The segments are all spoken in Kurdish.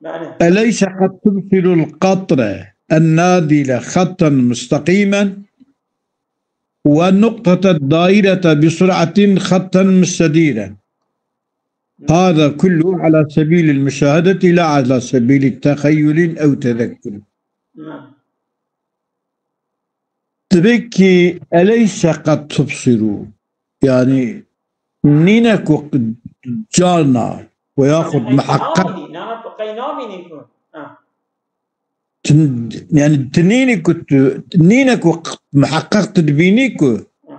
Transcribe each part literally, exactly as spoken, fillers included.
Belê. أليس قد تبصر القطر النازل خطا مستقيما والنقطة الدائرة بسرعة خطا مستديرا؟ هذا كله على سبيل المشاهدة لا على سبيل التخيل أو تذكر. Belê. Tabii ki أليس قد تبصر. Yani nîne ku carna veya xud muhakkak Nana tu qey namînî ku. Ha. Tin- yani tinînî ku tu nîne ku muhakkak tu dibînî ku Ha.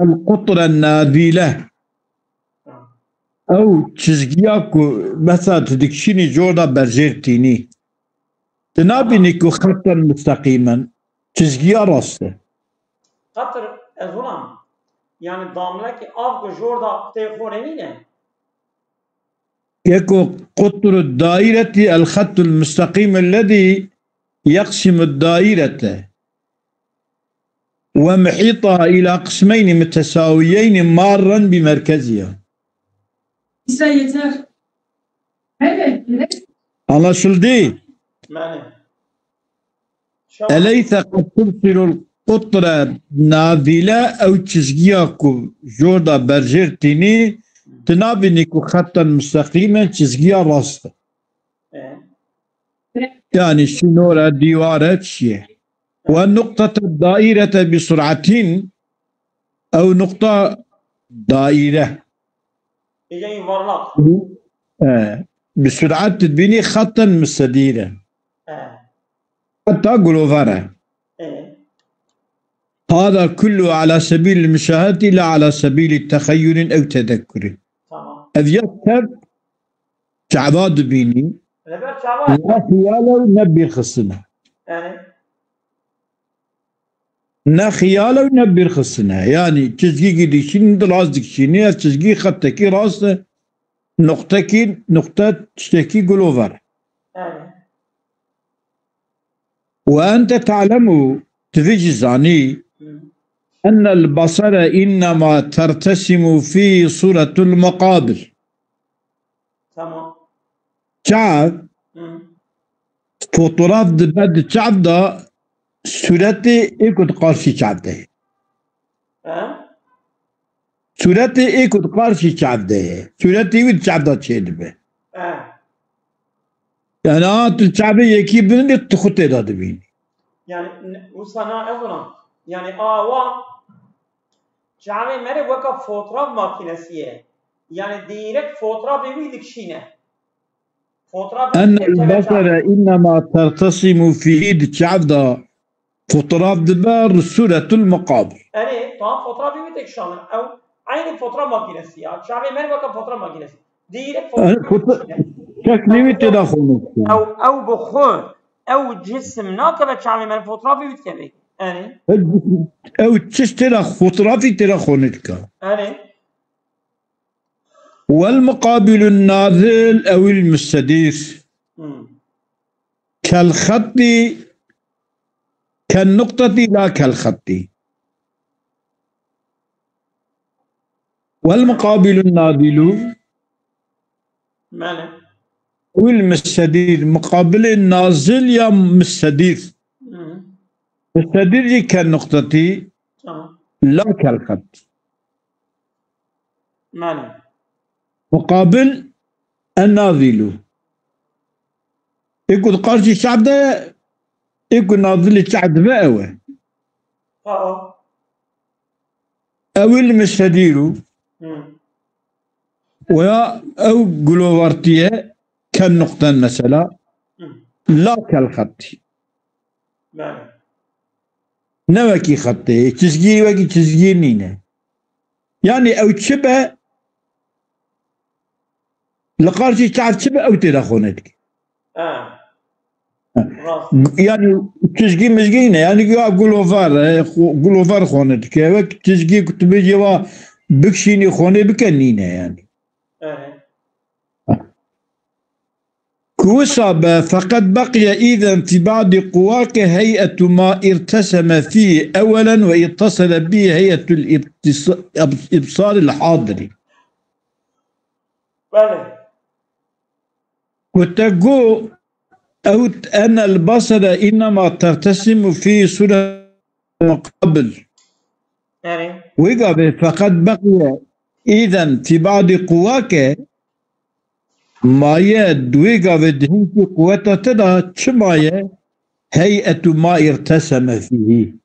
القطر النازل Ha. ew çizgiya ku mesela tu dikişînî cor da berjêr tînî. Tu nabînî ku خطا مستقيما çizgiya rast e. Qetir ez hûna. Yani damlekî av ku jor da tê xorê nîne. Yeko قطر الدائرة الخط المستقيم الذي يقسم الدائرة ومحيطها إلى قسمين متساويين مارا بمركزها. İsa yeter. Evet, evet. Anlaşıldı? Belê. أليس قد تبصر القطر النازل ew çizgiya ku jor da berjêr tînî, tu nabînî ku خطا مستقيما çizgiya rast e. E. Yani şinore, dîware çi ye? والنقطة الدائرة بسرعة ew nuqta daîre. Êce yuvarlak. E, bi surat dibînî خطا مستديرا. E. Heta gulovar e. E. هذا كله على سبيل المشاهدة لا على سبيل التخيل أو تذكر. Tamam. Ev ya tev çava dibînî. Leber çava. Ne xiyal e û ne bîrxistin e. Yani. Ne xiyal e û ne bîrxistin e. Yani çizgî dikişînî, di rast dikişînî, ev çizgî xetekî rast e. Nuqtekî, nuqte tiştekî gulovar. Yani. وأنت تعلم, tu vî jî zanî, Hı. أن البصر إنما ترتسم فيه صورة المقابل. Tamam. Çav, Hı. fotoğraf dibe di çav de, suretê ê ku di qarşî çav de ye. Ha? Suretê ê ku di qarşî çav de ye. Suretê wî di çav de çêdibe. Ha. Yani a tu çavê yekî binidî, tu xwe tê de dibînî. Yani ne- wisa na ez ona. Yani awa çavê mere weka fotoğraf makinesi ye. Yani direkt fotoğrafê wî dikişîne. Fotoğraf أن البصر إنما ترتسم فيه, di çav de fotoğraf dibe, صورة المقابل. Erê, tam fotoğrafê wî tek şanin. Ew aynı fotoğraf makinesi ya. Çavê mere weka fotoğraf makinesi. Direkt Yani fotoğraf foto- Şeklî wî tê de xwe nûştiye. Ew, ew bi xwe, ew cisim nakeve çavê me fotoğrafê wî dikeve. Yani, Ew çi tê de, fotoğrafî tê de xwe nûştiye. yani. والمقابل النازل أو المستدير Hmm. كالخط كالنقطة لا كالخط. والمقابل النازل Belê. والمستدير, مقابل النازل يا مستدير. Hmm. مستدير كالنقطة Tamam. لا كالخط. Belê. مقابل النازل. Ê ku di qarşî çav de, ê ku nazilê çav dibe ew e. Ha. Ew المستدير. Hmm. Veya ew gulovartiye, كالنقطة mesela. Hmm. لا كالخط. Belê. Ne wekî xetê, çizgî wekî çizgî nîne. Yani ew çi be, li qarşî çav çi be, ew tê de xone dike. Ha. Ha. Rast. Yani çizgî mizgî ne, yani ya gulovar, e, xo- gulovar xone dike. Wek çizgî ku tu bêjî wa bikişînî xone bike nîne yani. Evet. Ku wisa be, فقد بقي إذن في بعض قواك هيئة ما ارتسم فيه أولا واتصل به هيئة الاتص- الإبصار الحاضر. Belê. Ku te got, ew ene el basere innema tertesimu fî sure muqabil. Erê. Wê gavê feqet beqiye îden fî ba'dî quwake, maye di wê gavê di hinkî quweta te de çi maye? Hey'etu ma irteseme fîhî.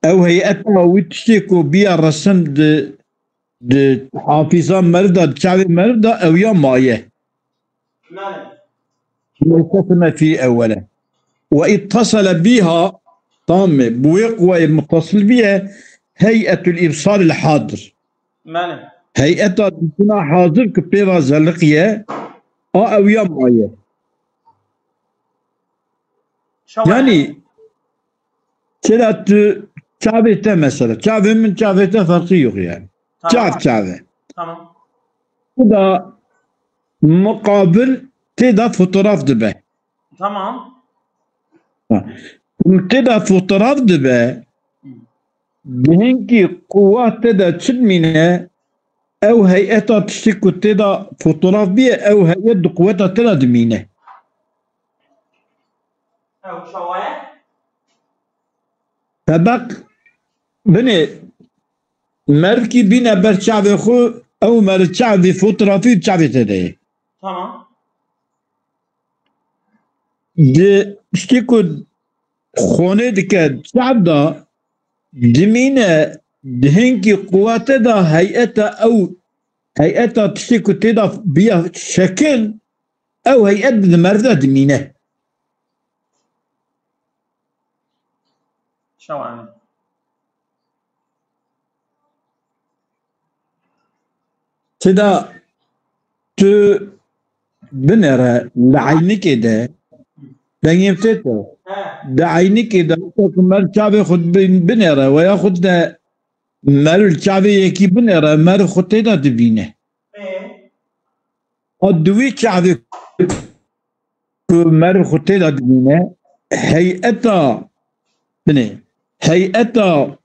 Ew hey'eta wî tiştê ku biya resim di, di hafiza meriv de, di çavê meriv de ew ya maye. Belê. Muttesime fî ewwele. Ve ittasele biha, tamam mı? Bu wê quweyê muttasil biye, hey'etul ibsaril hadir. Belê. Hey'eta dîtina hazir ki pêva zeliqiye, a ew ya maye. Şewa. Yani, çira tu çavê te mesela, çavê min çavê te ferqî yok yani. Tamam. Çav çav e. Tamam. Bu da muqabil tê de fotoğraf dibe. Tamam. Ha. Tê de fotoğraf dibe. Hı. Di hinkî quwa te de çi dimîne? Ew hey'eta tiştê ku tê de fotoğraf biye, ew hey'et di quweta te de dimîne. Ew çawa ye? Tebeq binê merivkî bîne ber çavê xwe, ew meriv çavê fotoğrafî çavê te de ye. Tamam. Di tiştê ku xonê dike çav da, dimîne di hinkî quwate da hey'eta ew, hey'eta tiştê ku tê da biya şekil, ew hey'et di meriv de dimîne. Şewan. Tida tu binêre li eynikê de, dengê tê te, di eynikê de wisa ku mer çavê xwe bin-, binêre, weya xwe de mer li çavê yekî binêre, mer xwe tê de dibîne. Ê. A di wî çavê ku meriv xwe tê de dimîne, heyeta, binê, heyeta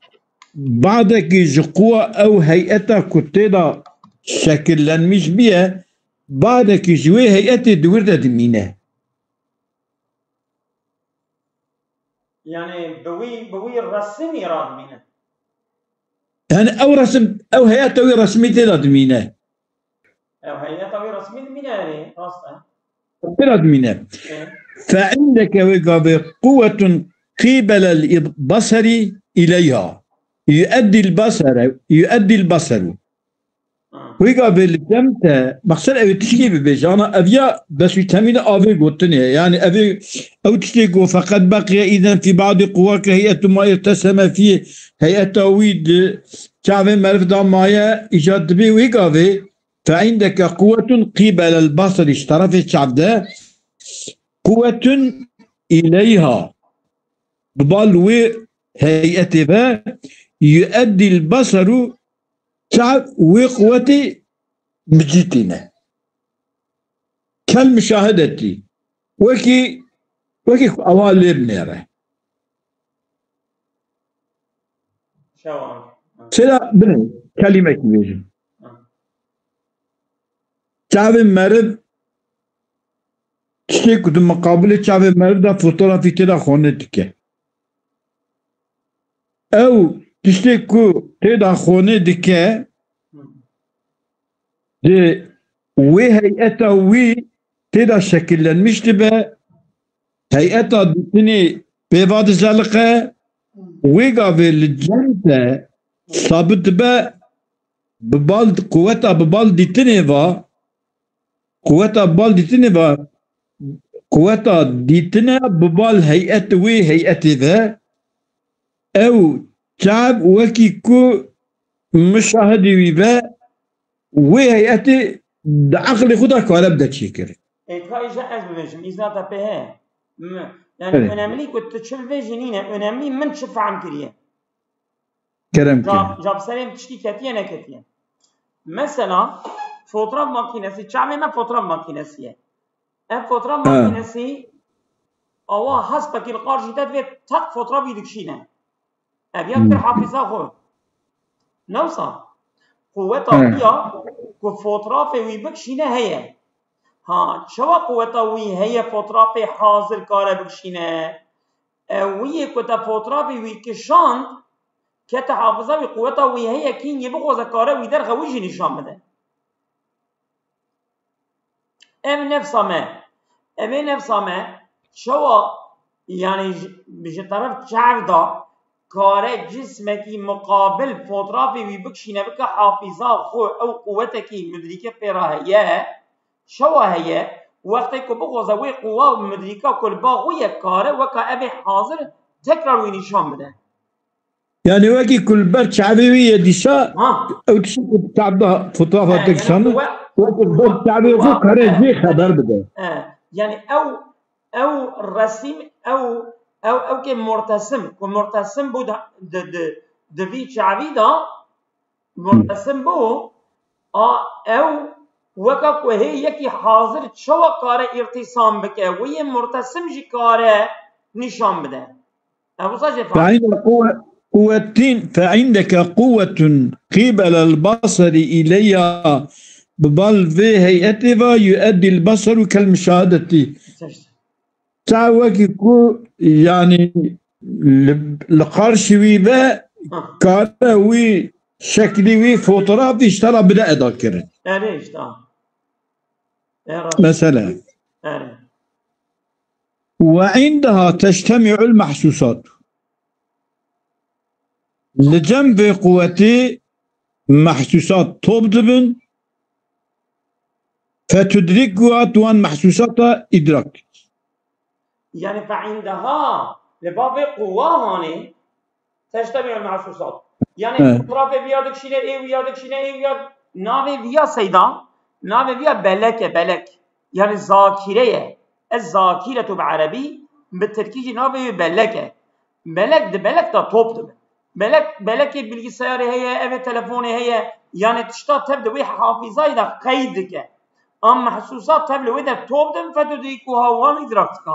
badekî ji quwa ew heyeta ku tê de şekillenmiş biye, badekî ji wê heyetê di wir de dimîne. Yani bi wî, bi wî resimî re dimîne. Yani ew resim, ew heyeta wî resimî tê de dimîne. Ew heyeta wî resmî dimîne, erê, rast e. Tê de dimîne. Ê. Fe indeke wê gavê quwetun qîbelel id-, baseri ileyha. Yueddil basere, yueddil baseru. Ha. Wê gavê li cem te, mexser ew ê tişkî bibêje, ana ev ya bes wî temî de avê gotinê. Yani ev ê, ew tiştê ku feqet beqiye îden fî badî quwake heyetû ma irteseme fî heyeta wî di çavê meriv de maye, îca dibê wê gavê Fe indeke quwetun qîbelel basirî, ji terefê çav de, quwetun îleyha, bi bal wê heyetê ve, yueddîl baseru, çav wê quwetê micîtîne. Kel muşahedetî, wekî, wekî ku ewa lê binêre. Şewan. Sêra binê, kelîmekî bêjim. Hı. Çavê meriv, tiştê ku di miqabilê çavê meriv de fotografî tê de xone dike. Ew tiştê ku tê de xone dike, Hı. di wê heyeta wî tê de şekillenmiş dibe, heyeta dîtinê pêva dizeliqe, wê gavê li cem te sabit dibe, bi bal, quweta bi bal dîtinê va, quweta bi bal dîtinê va, quweta dîtine bi bal heyet wê heyetê ve, ew çav wekî ku muşahidê wî be, wê heyetê di eqlê xwe de kare bide çêkirin. Ê, ka îja ez bibêjim, îzna te pê heye? Mi-, yani Evet. önemli ku tu çi bibêjî nîne, önemli min çi fehm kiriye. Kerem Ca, kiriye. ca bi serê min tiştî ketiye neketiye. Mesela, fotoğraf makinesi, çavê me fotoğraf makinesi ye. Ev fotoğraf Ha. makinesi, awa hespekî li qarşî te divê tak fotoğrafî dikişîne. Ev ya Hmm. kir hafiza xwe. Ne wisa? Quweta He. wî ya ku fotoğrafê wî bikişîne heye. Ha, çawa quweta wî heye fotrafê hazir kare bikişîne? E, wî yê ku te fotrafê wî kişand, kete hafiza wî, quweta wî heye kîngê bixwaze kare wî derxe wî jî nîşan bide. Ev nefsa me. Ev ê nefsa me. Çawa, yani ji, ji teref çav da kare cismekî muqabil fotrafê wî bikişîne, bike hafiza xwe, ew quwetekî mudrîke pê re heye. Çawa heye? Wextê ku bixwaze wê quwa û mudrîka ku li ba xwe ye kare weka evê hazir tekrar wî nîşan bide. Yani wekî ku li ber çavê wî ye dîsa, Ha. ew tişt ku çav da fotoğrafa He, yani tekişan, ku we- wekî li ber çavê xwe kare jê xeber bide. He, yani ew, ew resim, ew, ew, ew ke mortesim, ku mortesim bû di, di, di, di vî çavî da, mortesim bû, a, ew weka ku hê yekî hazir çawa kare îrtîsam bike, wê yê mortesim jî kare nîşan bide. Ev wisa jê فعند قوة، قوة، فعندك قوة قبل البصر إليها، bi bal vê heyetê ve يؤدي البصر كالمشاهدة. Çav wekî ku, yani, li, li qarşî wî ve Ha. kare wî şeklî wî fotoğrafî ji te re bide edakirin. Erê işte. Erê. Mesela. Erê. وعندها تجتمع المحسوسات. Li cem vê quwetê mehsûsat top dibin, فتدركها, tu wan mehsûsata îdrak dikî. Yani فعندها, li ba vê quwa hanê, تجتمع المحسوسات. Yani He. fotoğrafê viya dikişîne, ê viya dikişîne, ê viya, navê viya seyda, navê viya belek e, belek. Yani zakire ye. Ez zakiretu bi erebî, bi tirkî jî navê wê belek e. Belek di belek de top dibe. Belek, belekê bilgisayarê heye, evê telefonê heye. Yani tişta tev di wê hafîzayê de qeyd dike. Am mehsûsat tev li wê de top din, فتدركها, wan îdrak dike.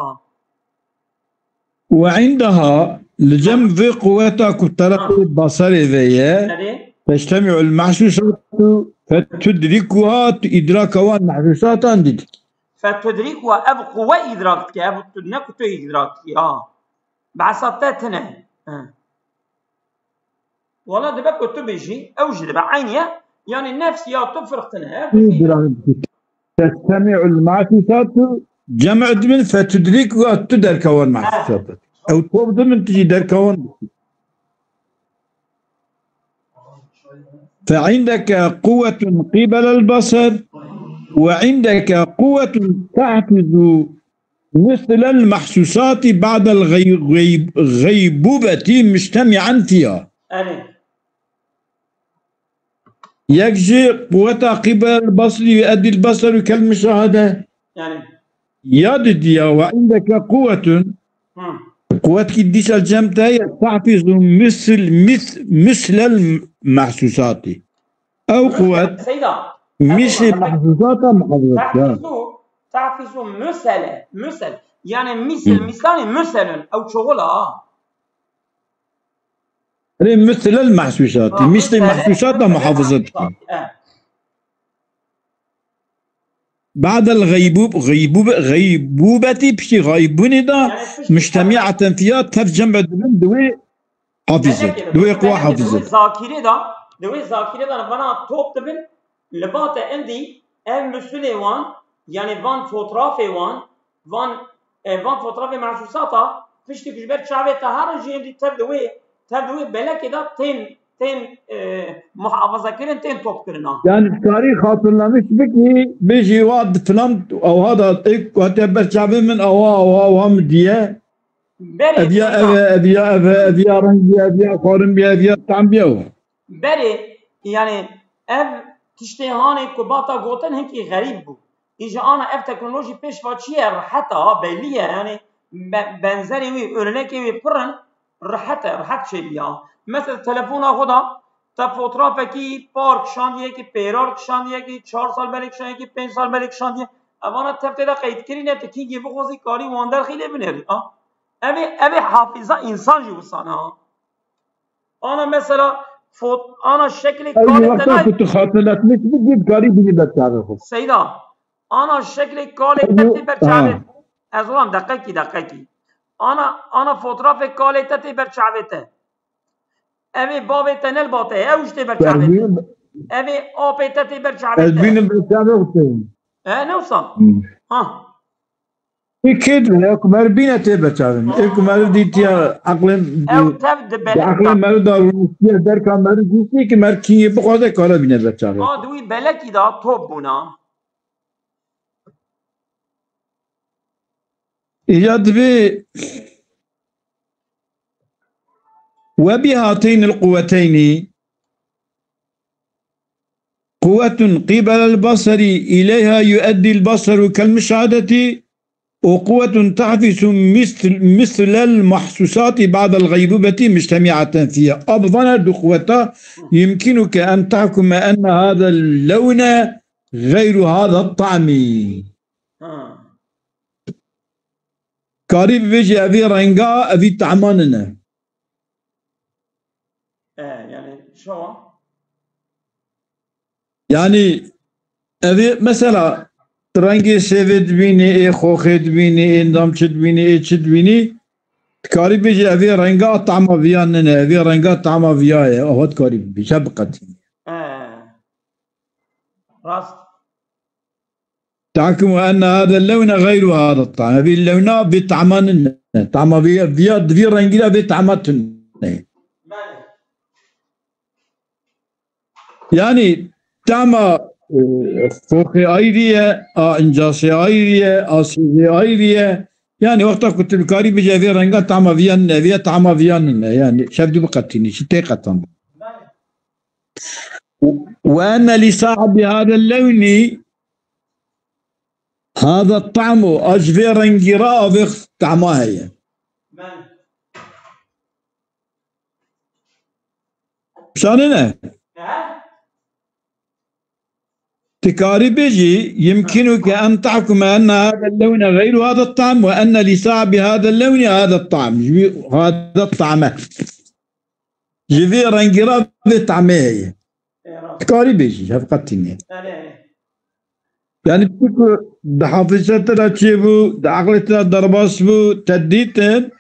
وعندها, li cem vê quweta ku terefê basarê ve ye, Erê. تجتمع المحسوسات فتدركها, tu îdraka wan mehsûsatan dî dikî. فتدركها, ev quwe îdrak dike, ev tu, ne ku tu îdrak dikî, ha. Behsa te tine. He. Wala dibe ku tu bêjî, ew jî dibe eynî ye. Yani nefs ya tu firq tine. Her tiştî. تجتمع المحسوسات, cem dibin, فتدركها, tu derka wan mehsûsat. Ew top dibin, tu jî derka wan. فعندك قوة قبل البصر، وعندك قوة تحفظ مثل المحسوسات بعد الغي-، غيب-، غيبوبة مجتمعا فيها. Erê. Yek jî quweta قبل البصر يؤدي البصر كالمشاهدة. Yani. Ya didiya, وعندك قوة. Hı. Quwet ki dîsa cem te ye, تحفظ مثل، مث-، مثل المحسوسات. Ew quwet, Seyda, misli ew mehsûsata muhafazat. Tahfizu, tahfizu musele, musel. Yani misil, Hmm. Mislani muselun. Ew çoğul a. Erê, mislel mehsûsatî. Ha, misli mislel. Mehsûsata muhafazat. Evet. بعد الغيبوب-، غيبوب-، غيبوبة, piştî xayibûnê de, yani piştî mujtemiaten fiha, tev cem dibin, di wê hafizet, di wê quwa hafizet. Di wê zakire de, di wê zakire de vana top dibin, li ba te endî ev misulê wan, yani van fotrafê wan, van, e, van fotrafê mehsûsata, piştî ku ji ber çavê te herin jî endî tev di wê, tev di wê belekê de tên, tên, e, muhafaza kirin, tên top kirina. Yani karî xatirlemiş bikî, bêjî wa di filan awha da tê, hatiye ber çavê min awha, awha, awha min diye. Berê, ev ya ev e, ev ya ev e, ev ya reng bî, ev ya xwarin bî, ev ya tam bî ew. Berê, yani ev tiştê hanê ku bata gotin hinkî xerîb bû. Îja ana ev teknolojî pêş va çi ye, rehet e, ha, belî ye, yani be-, benzerê wî, örnekê wî pir in, rehet e, rehet çêbîya. Mesela telefona xwe da te fotrafekî par kişandiye, yekî pêrar kişandiye, yekî çar sal belê kişandiye, yekî pênc sal belê kişandiye. Evana tev tê de qeydkirî ne, tu kîngî bixwazî karî wan derxî lê binêrî, ha? Ev ê, ev ê hafiza însan jî wisa ne, ha. Ana mesela fot-, ana şeklê karê te nayê. Ew wexta ku tu xatirletmiş bikî, karî bînî ber çavê xwe. Seyda, Ana şeklê kalê te tê ber çavê te. Ez olam deqekî, deqekî. Ana, ana fotoğrafê kalê te tê ber çavê te. Ev ê bavê te ne li ba te ye, ew jî tê ber çavê te. Ev ê apê te tê ber çavê te. Ez bînim ber çavê xwe. E, ne wisa? Hmm. Ha. Ê kê dibe, ya ku mer bîne tê ber çavê min. Ê ku mer dîtiya eqlê, ew tev di belek eqlê mer da rûniştiye, derka mer dîtiye ki mer kîngê bixwaze kare bîne ber çavê. A, di wî belekî da top bûna. Îca divê وبهاتين القوتين قوة قبل البصر إليها يؤدي البصر كالمشاهدة، وقوة تحبس مثل، مثل المحسوسات بعد الغيبوبة مجتمعة فيها. Ev vana du quweta يمكنك أن تحكم أن هذا اللون غير هذا الطعم. Ha. Karî bibêjî evî renga, evî tahma nine. E, yani şawa. Yani evî mesela tu rengê sêvê dibînî, ê xoxê dibînî, ê ndam çi dibînî, ê çi dibînî, tu karî bêjî evî renga tahma viya nine, evî renga tahma viya ye. Awa tu karî bibêjî, biqetînî. E. Rast. تحكم أن هذا اللون غير هذا الطعم. Vî lewna vî tahma nine. Tahma vî, vîya, vî rengî ra vî tahma tune. Yani tahma, e, xoxê ayrî ye, a incasê ayrî ye, a sêvê ayrî ye. Yani wexta ku tu dikarî bêjî evê renga tahma vîya nine, vîya tahma vîya nine. Yani şev du biqetînî, çi tê qetan. وأن لصاحب هذا اللون هذا الطعم، a ji vê rengî re avê tahma heye. Şanine? Dikarî bêjî يمكنك أن تحكم أن هذا اللون غير هذا الطعم وأن لصاحب هذا اللون هذا الطعم. Ji vî هذا الطعم. Ji vî rengî re vê tahmê heye. Dikarî bêjî, hevqetî ne. Yani tu ku di hafîze te de çêbû, di aqlê te de derbas bû, te dîtin,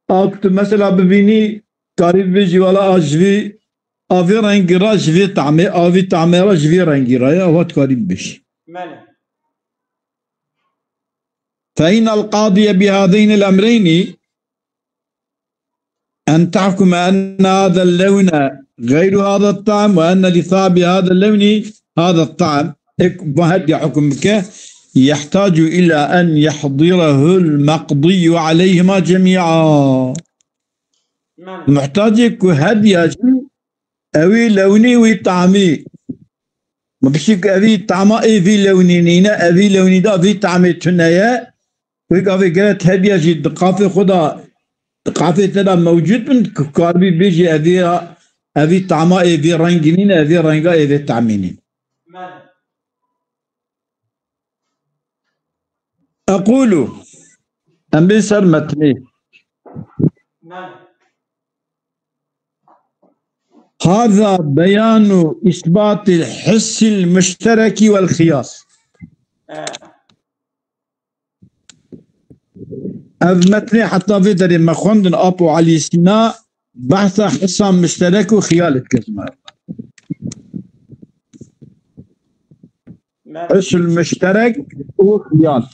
a ku tu mesela bibînî, karî bibêjî, wela a ji vî, a vî rengî re ji vî tahmê, a vî tahmê re ji vî rengî re ye, ewa tu karî bibêjî. فإن القاضي بهذين الأمرين أن تحكم أن هذا اللون غير هذا الطعم وأن لصاحب هذا اللون هذا الطعم. Ek bu hediye hüküm bike, يحتاج إلى أن يحضره المقضي عليهما جميعا. Muhtacê ku hediya jî ewî lewnî wî tamî. Ma piştî ku evî tama ê vî lewnî nîne, evî lewnî da vî tamê tune ye. Wê gavê gere hediya jî di qafê xwe de, di qafê te de mewcûd bin, ku karibî bêjî evî, evî tama ê vî rengî nîne, evî renga ê vê tamî nîne. Ekûlû, em bên ser metnê. هذا بيان إثبات الحس المشترك والخيال. Ev metnê heta vê derê me xwendin, Apo Elî Sîna behsa hisa muşterek û xiyalê dike ji me. His muşterek û xiyal.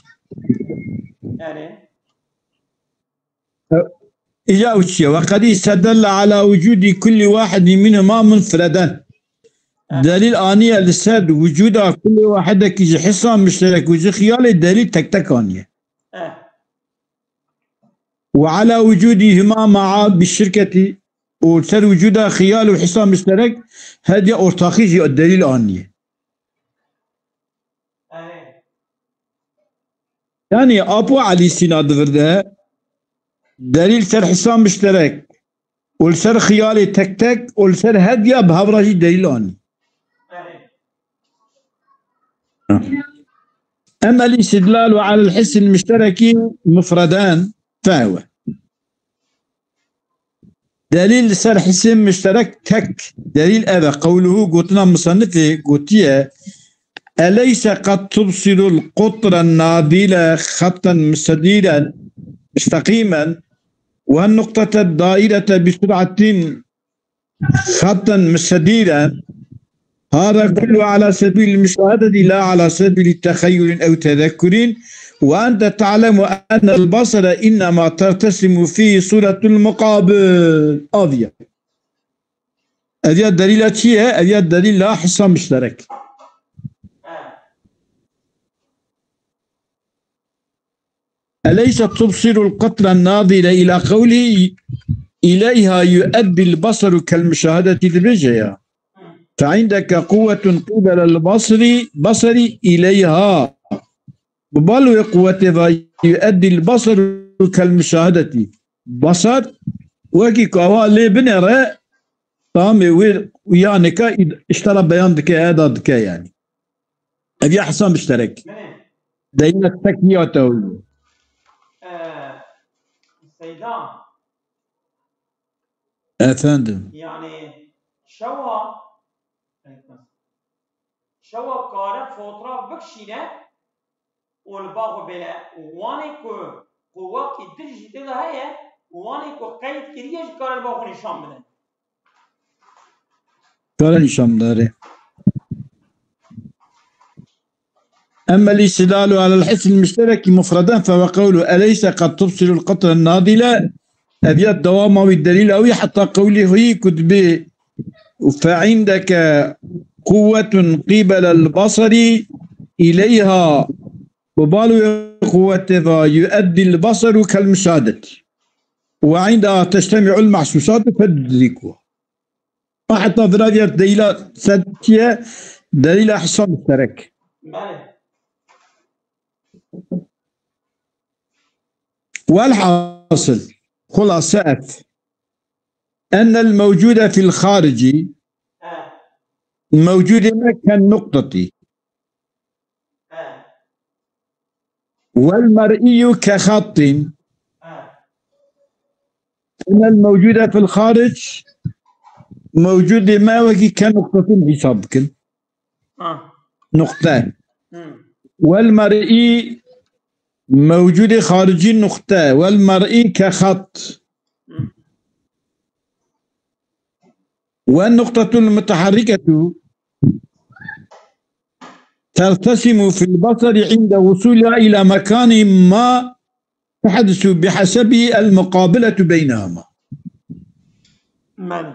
Îja û çi ye? وقد استدل على وجود كل واحد منهما منفردا. Delîl aniye li ser wicûda kulê wahidekî ji hisa muşterek û ji xiyalê delîl tek tek aniye. وعلى وجودهما معا بالشركة û ser wicûda xiyal û hisa muşterek hediya ortaxî jî delîl aniye. Yani Apo Elî Sîna di vir de delîl ser hisa muşterek û li ser xiyalê tek tek û li ser hediya bi hev re jî delîl anî. أما الاستدلال على الحس المشترك مفردا فهو. Delîl li ser hisê muşterek tek delîl ev e. Qewluhu, gotina musennifê gotiye, أليس قد تبصر القطر الناضل خطا مستديرا مستقيما، والنقطة الدائرة بسرعة خطا مستديرا؟ هذا كله على سبيل المشاهدة، لا على سبيل تخيل أو تذكر. وأنت تعلم أن البصر إنما ترتسم فيه صورة المقابل. Aviya. Eviya delîla çi ye? Eviya delîla hissa müşterek. أليس تبصر القطر الناضل إلى قوله إليها يؤدي البصر كالمشاهدة dibêje ya. فعندك قوة قبل البصر، بصر إليها. Bi bal wê quwetê ve يؤدي البصر كالمشاهدة. Basar wekî ku awa lê binêre, tamê wê yanê ke îştera beyan dike, eda dike yani. Ev ya hisa müşterek. Deyne tekniya tewlî. Ee, Seyda. Efendim. Yani şewa, şewa kare fotoğraf bikşîne û li ba xwe bêle. Û wanê ku quwetî din jî tê de heye, û wanê ku qeyd kiriye jî kare li ba xwe nîşan bide. Kare nîşan bide, erê. أما الاستدلال على الحس المشترك مفردا فهو قوله أليس قد تبصر القطر الناضل. Ev ya dewama wî, delîla wî heta qewlê xwe ku dibê فعندك قوة قبل البصر إليها. Bi bal wê quwetê ve يؤدي البصر كالمشاهدة. وعندها تجتمع المحسوسات فتدركها. Heta vira viya delîla ser çi ye? Delîla hisa müşterek. Belê. Welhasil, xulase ev. أن الموجود في الخارج He. موجود ما كالنقطة. He. والمرئي كخط. He. أن الموجود في الخارج موجود ما وكي كنقطة حساب بكن. Ha. نقطة. Hmm. والمرئي موجود خارجي نقطة، والمرئي كخط. Hmm. والنقطة المتحركة ترتسم في البصر عند وصولها إلى مكان ما تحدث بحسب المقابلة بينهما. Belê.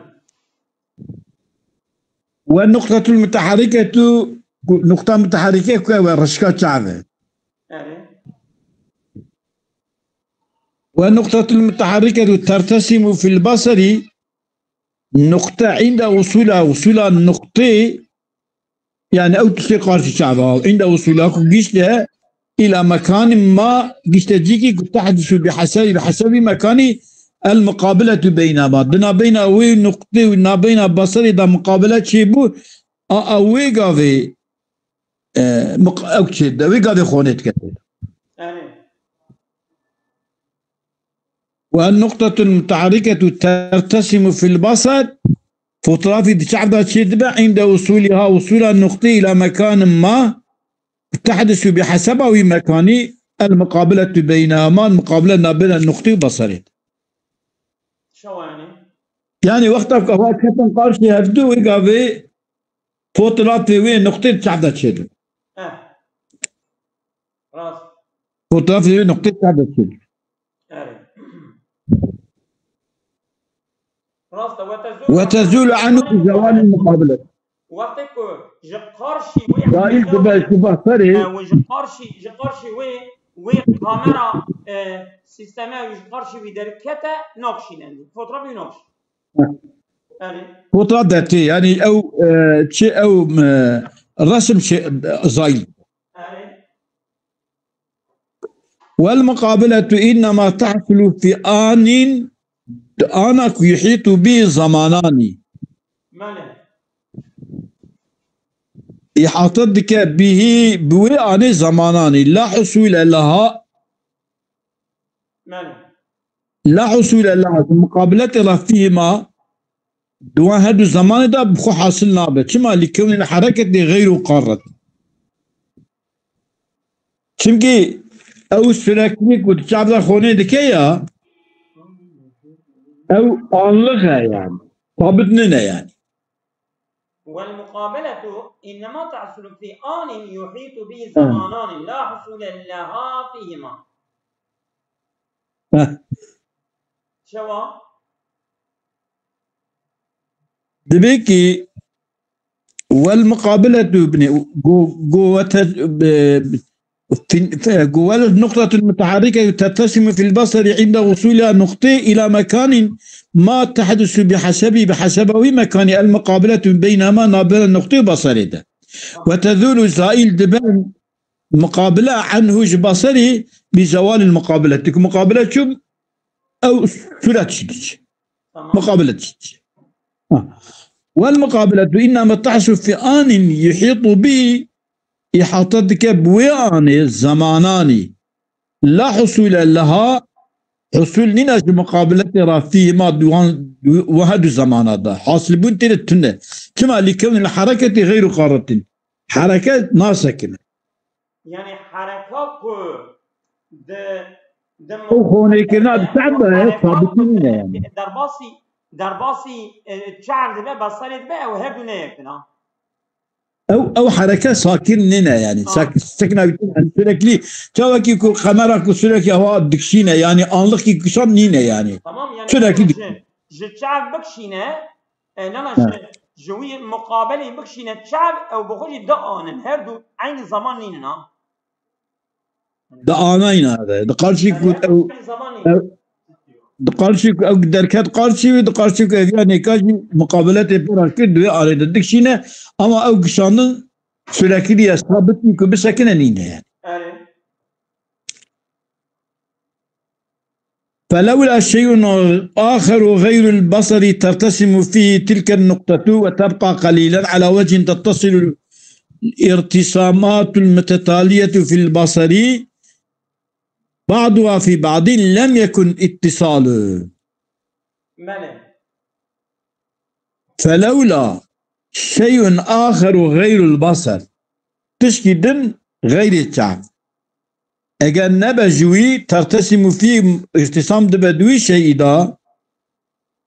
والنقطة المتحركة، نقطة متحركة ku ew e, reşka çav e. Erê. والنقطة المتحركة ترتسم في البصر، نقطة عند وصولها، وصولها نقطة، yani ew tiştê qarşî çav e. عند وصولها ku gişte إلى مكان ما، gişte cîkî ku تحدث بحسب، بحسب مكان المقابلة بينهما. Di nabeyna wê nuqtê û nabeyna basarê de muqabele çêbû, a, a wê gavê, e, muq-, ew çê, de wê gavê xonê dikete. Erê. والنقطة المتحركة ترتسم في البصر، fotoğrafî di çav de çêdibe, عند وصولها، وصولها نقطة إلى مكان ما، تحدث بحسب وي مكان المقابلة بينهما، muqabele nabêna nuqtê û basarê. Şewa yani. Yani wexta ku ewa ketin qarşî hevdu, wê gavê fotoğrafê wê nuqtê di çav de çêdibe. Eh. Rast. Fotoğrafê wê nuqtê çav de çêdibe. Erê. Rast e, وتزول وتزول عنه بزوال المقابلة. Wextê ku ji qarşî wê Zaîl dibe ji basarê. E, û ji qarşî, ji qarşî wê, wê kamera, e, sîsteme wî ji qarşî wî derkete, nakşîne. Fotoğrafê wî nakşîne. Heh. Erê. Fotoğraf dertê, yani ew, e, çi ew, e, resim çi, zaîl. Erê. والمقابلة إنما تحصل في آن، ana ku يحيط به زمانان. Belê. Îhate dike bihî, bi wê anê, zemananî. لا حصول لها. Belê. لا حصول لها. Muqabiletê re fîhma, di wan her du zemanê de bi xwe hasil nabe. Çima? لكون الحركة غير قارة. Çimkî ew sürekli ku di çav de xonê dike ya, ew anlix e yani. Sabit nine yani. والمقابلة إنما تحصل في آن يحيط به زمانان لا حصول لها فيهما. Heh. Çawa? Dibê ki والمقابلة بني قوة قوة النقطة المتحركة ترتسم في البصر عند وصولها نقطة إلى مكان ما تحدث بحسب بحسب أي مكان المقابلة بينما نابل النقطة بصري ده وتزول زائل دبن مقابلة عنه بصري بزوال المقابلة مقابلة شو أو سرعة شديد مقابلة شديد والمقابلة إنما تحصل في آن يحيط به إحاطة دكب وآن زمانان لا حصول لها حصول نينا مقابلة رافي ما دوان وهدو زمانا دا حاصل بون تيري تنه كما لكون الحركة غير قارة حركة ناسكنة Yani hereka ku di di O xonekirina di çav de ye, sabitî nîne yani. Derbasî derbasî e, çav dibe, basarê dibe, ew her du ne yek in ha. Ew ew hereke sakin nîne yani. Sak, sakina yani sürekli çavekî ku kamera ku sürekli hava dikişîne yani anlık ki kişan nîne yani. Tamam yani. Sürekli ji, ji çav bikişîne, e, nana ji, ji wî muqabelê bikişîne çav ew bi xwe jî dianin. Her du eynî zaman nînin ha. Di anayna de. Di qarşî ku ew di qarşî ku ew derket qarşî wî, di qarşî ku ev ya nêka jî muqabeletê pê re kir, di wê arê de dikişîne, ama ew kişandin sürekli ya sabit ku bisekine nîne yani. فلولا شيء آخر غير البصر ترتسم فيه تلك النقطة وتبقى قليلا على وجه تتصل الارتسامات المتتالية في البصر بعضها في بعض لم يكن اتصال. Belê. فلولا شيء آخر غير البصر. Tişkî din xeyrê çav. Eger nebe ji wî tertesimu fî îrtisam dibe di wî şeyî de,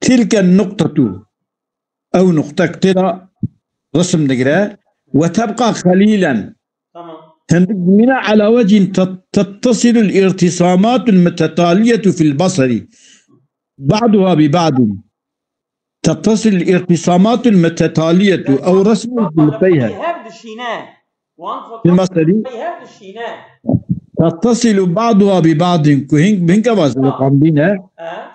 tilke nuqtetu. Ew nuqtek tê de resim digire. Ve tebqa qelîlen. Tamam. Hindik dimîne ala wecîn tet-, tettesilu l-îrtisamatu l-mutetaliyetu fî l-basarî. Ba'duha bi ba'din. Tettesilu l-îrtisamatu l-mutetaliyetu. Ew resmê li pey he. Hev dişîne. Wan fotoğraf hev dişîne. Tettesilu ba'duha bi ba'din. Ku hing, hing ava ziliqandîne.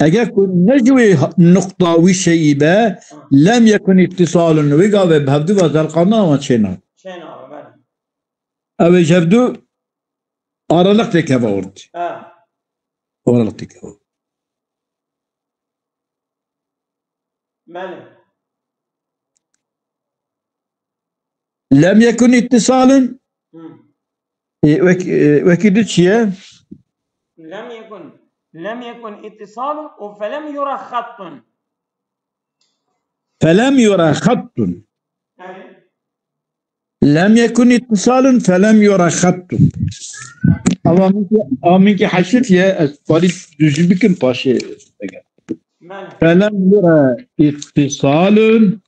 Eger ku ne ji wê nuqta wî şeyî be, lem yekun îttisalun. Wê gavê bi hevdu ve zeliqandina wan çênabe. Çênabe, belê. Ew ê ji hevdu aralık têkeve ortê. Aralık têkeve. Belê. Lem yekun ittisalun. Hı. E, wek, e, wekî di çi ye? Lem yekun. Lem yekun ittisalun û felem yura xattun. Felem yura xattun. Evet. Lem yekun ittisalun felem yura xattun. Ama min ki, ama min ki heşif ye, ez parî dûjî bikim paşê. Belê. Felem yura ittisalun.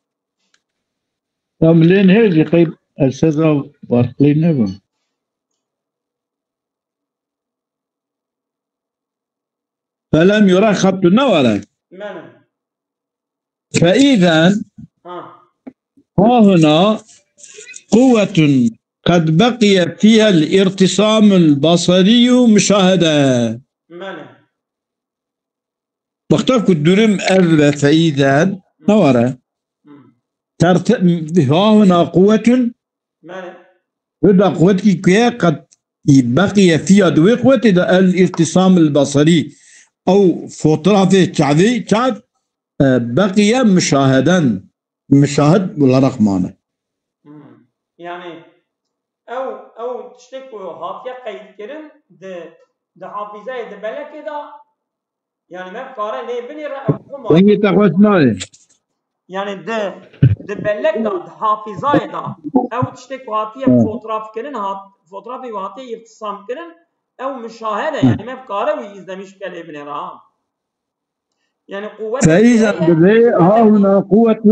Em lê nehêjî qey ez seza barqlî nebim. Felem yura xattun ne were. Belê. فإذا Ha. ها هنا قوة قد بقي فيها الارتسام البصري مشاهدة. Belê. Wexta ku durum ev ve feîden ne were. Hı. Terte, ha huna quwetun Belê. Rida quwetî ku ye qet beqiye fiya di wê quwetê de el îrtisam el basarî ew fotoğrafê çavê çav e, beqiye muşaheden. Muşahed olarak mane. Hmm. Yani ew ew tiştê ku hatiye qeydkirin di di hafîzeyê di belekê de yani me kare lê binêre ew hema. Dengê te xweş nayê. Yani di di belek de di hafîzayê de ew tiştê ku hatiye fotoğraf kirin hat fotoğrafê hatê îhtisam kirin, ew muşahede, yani me kare wî izlemiş bike lê binêre ha. Yani quwet فإذا heye, بذي ها هنا قوة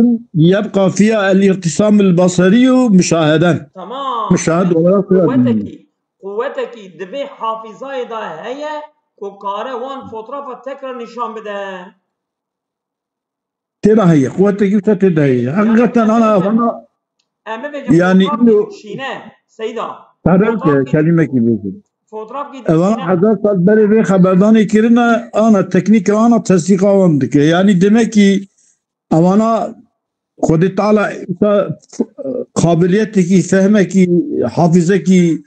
يبقى فيها الاتصام البصري مشاهدا. Tamam. Muşahede olarak Quwetekî, quwetekî divê hafizayê de heye ku kare wan fotoğrafa tekrar nîşan bide. Tê de heye, quwetekî wisa tê de heye. Heqîqeten ana, ana Em bibêjin yani fotoğraf ilo şîne, Seyda. Pere ke kelimekî bêjin. Fotoğraf ki Evana hezar sal berê vê xeberdanê kirine, ana teknîka ana tesdîqa wan dike. Yani demek ki evana Xwedê Teala wisa qabiliyetekî, fehmekî, hafizekî,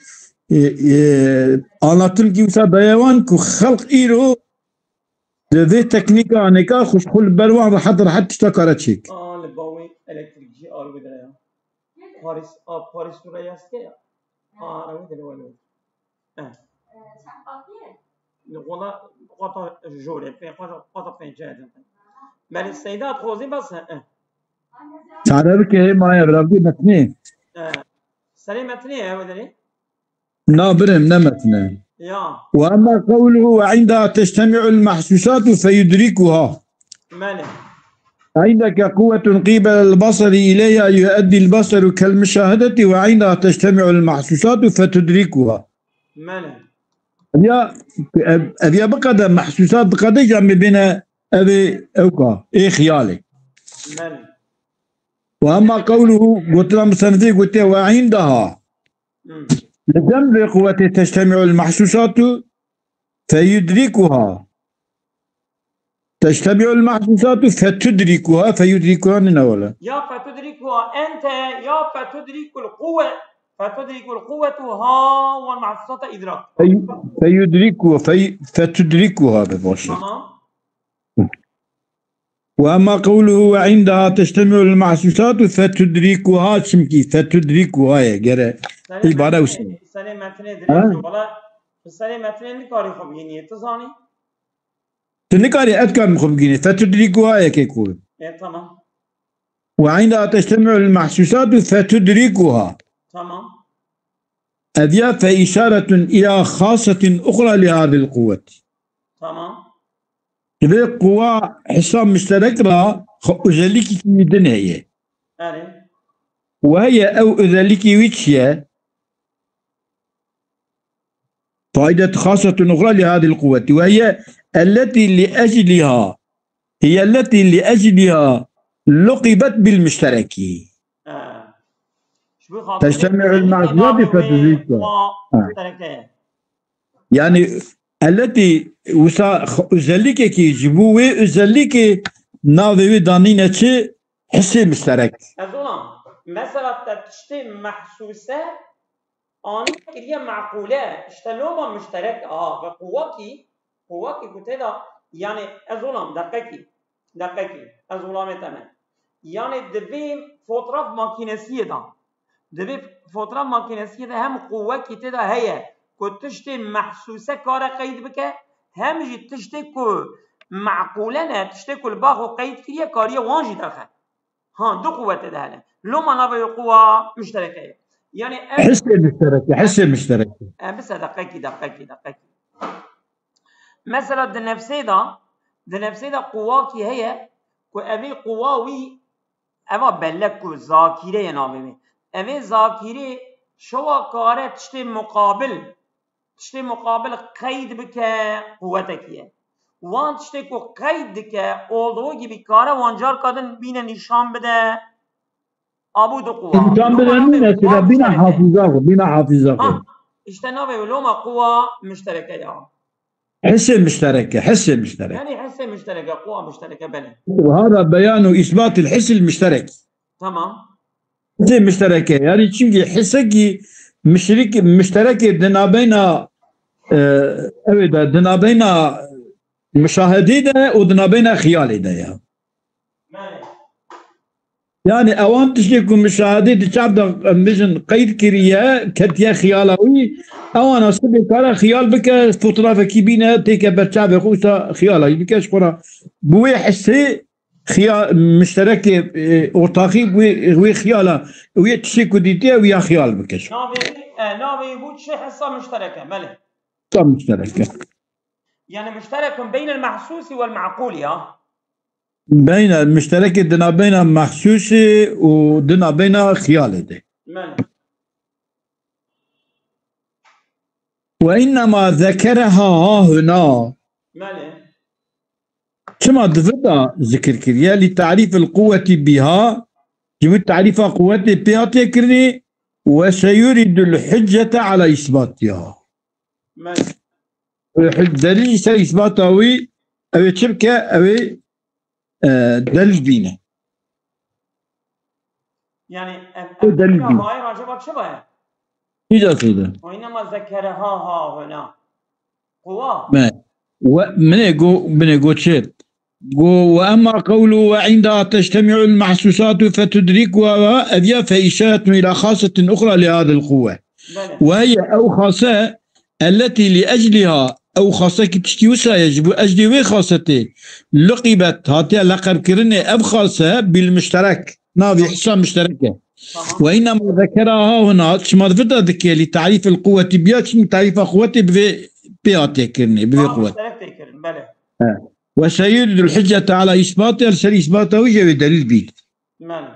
e, e, anlatimkî wisa daye wan ku xelq îro di vê teknîka anêka xwe ji xwe li ber wan rehet rehet tişta kare çêk. Aa, li bawê elektrîkçî arwê de ya. Paris, a, Paris tu reyaz ke ya. Aa, arwê de li wele. Eh. Li wela qata jorê, pê, qata, qata pênce edin. Belê Seyda xwezî bas, eh. Çare bike hê maye, biravdî metnê. Eh. Serê metnê ew derê? Na birim, ne metne. Ya. وأما قوله وعندها تجتمع المحسوسات فيدركها. Belê. عندك قوة قبل البصر إليها يؤدي البصر كالمشاهدة وعندها تجتمع المحسوسات فتدركها. Belê. Ev ya, ev, ev ya biqede mehsusat biqede cem bibêne evê ewka, ê xiyalê. Belê. وأما قوله, gotina musennifê gotiye, وعندها. Hmm. Li dem vê quwetê تجتمع المحسوسات فيدركها. تجتمع المحسوسات فتدركها، فيدركها nine wele. Ya فتدركها أنت، ya فتدرك القوة، فتدرك القوة ha والمحسوسات إدراك. Fe-, feyudriku, fe-, fetudrikuha be baş e. Tamam. وأما قوله وعندها تجتمع المحسوسات فتدركها, çimkî fetudrikuha ye, gere Serê îbare metnê, wisa. Serê metnê Ha? Dirêj, wala, bi serê metnê nikarî xwe bigînî, tu zanî? Tu nikarî, ez karim xwe bigînî. Fetudrikuha yekê ku. E, tamam. وعندها تجتمع المحسوسات فتدركها. Tamam. Ev ya فإشارة إلى خاصة أخرى لهذه القوة. Tamam. Divê quwa hisa muşterek ra xwe özellikekî din heye. Erê. Û heye ew özellikî wî çi ye? فائدة خاصة أخرى لهذه القوة وهي التي لأجلها، هي التي لأجلها لقبت بالمشترك. Ha. Ji bo xatirê تجتمع المحسوسات فتدركها. Ha. Muşterek e. Yani التي wisa x-, özellikekî ji bo wê özellikê navê wê danîne çi? Hissê muşterek. Ez ona, mesela te tiştê mehsuse anî kiriye meqûle, işte loma muşterek, aha, ve quwakî, quwakî ku tê de, yani ez olam, deqekî, deqekî, ez olamê te me. Yani divê fotoğraf makinesiyê de, divê fotoğraf makinesiyê de hem quwekî tê de heye, ku tiştê mehsuse kare qeyd bike, hem jî tiştê ku meqûle ne, tiştê ku li ba xwe qeyd kiriye, kariye wan jî derxe. Ha, du quwetê de hene. Loma navê wê quwa muştereke ye. Yani ev Hissê muştereke, hissê muştereke. E, bise deqekî, deqekî, deqekî. Mesela di nefsê de, di nefsê de quwakî heye ku evê quwa wî, eva bellek ku zakîre ye navê wê. Evê zakîrê şewa kare tiştê muqabil, tiştê muqabil qeyd bike, quwetekî ye. Wan tiştê ku qeyd dike, olduğu gibi kare wan carka din bîne nîşan bide. Abû du quwa. Nîşan bide nîne, sida bîne hafîza xwe, bîne hafîza xwe. Ha, işte navê wê loma quwa muştereke ya. Hissê muştereke, hissê muştereke. Yani hissê muştereke, quwa muştereke, belê. وهذا بيان إثبات الحس المشترك. Tamam. Hissê muştereke. Yani çünkü hissekî muşrik, muşterekê di nabeyna, e, ew ê de, di nabeyna muşahedê de û di nabeyna xiyalê de ya. Belê. Yani ewan tiştê ku muşahedê di çav de, em bijin, qeyd kiriye, ketiye xiyala wî, ewana sibê kare xiyal bike, fotoğrafekî bîne, têke ber çavê xwe, wisa xiyala wî bike ji xwe re. Bi wê hissê xiya-, muşterekê, e, ortaxî wê, wê xiyala, wê tiştê ku dîtiye, wî ya xiyal bike. Navê E, navê bû çi hissa muştereke, belê. Tam müştereke. Yani muşterekun beynel mahsusi vel ma'kul ya. Beyna müştereke dina beyna mahsusi û dina beyna xiyalê de. Belê. Ve innema zekereha hahuna. Belê. Çima di vir de zikir kiriye? Li ta'rîfil quwwetî biha, ji bo tarîfa quwwetê pê hatiye kirinê, ve seyuridul huccete ala îsbatiha. Belê. Delîl ser îsbata wî, ew ê çi bike? Ew ê, e, delîl bîne. Yani em, O em delîl ya bîne. Hayır acaba çi var? Hiç asıldı. Ve innema zekereha hahuna. Quwa. Me. Ve mine go, mine go çi? Go ve emma qawlu ve indaha tectemi'ul mahsusatu fetudrikuha, ev ya fe işaretun ila xasetin uxra li hadil quwwe. Belê. Ve hiye ew xase elletî li ecliha, ew xase ki tiştî wisa ye, ji bo eclê wê xasetê luqîbet, hatiye leqebkirinê ev xase bil muşterek. Navê hisa muşterek e. Tamam. Ve innema zekera hahuna, çima di vir de dike li tarîfil quwwetî biha, çimkî tarîfa quwwetê bi vê pê hatiye kirinê, bi vê Tamam, quwwet. Müşterek de kirin, belê. Ve seyuridul huccete ala îsbatiha, li ser îsbata wî jî wê delîl bît. Belê.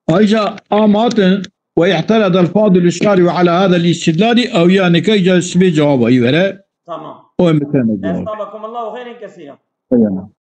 Ayrıca amatin ve ihtaradal fadil şari ve ala hadal istidlali, ew ya nika îca sibê cevaba wî were. Tamam. O em bitene cevap. Estağfirullah ve hayren kesira. Eyvallah.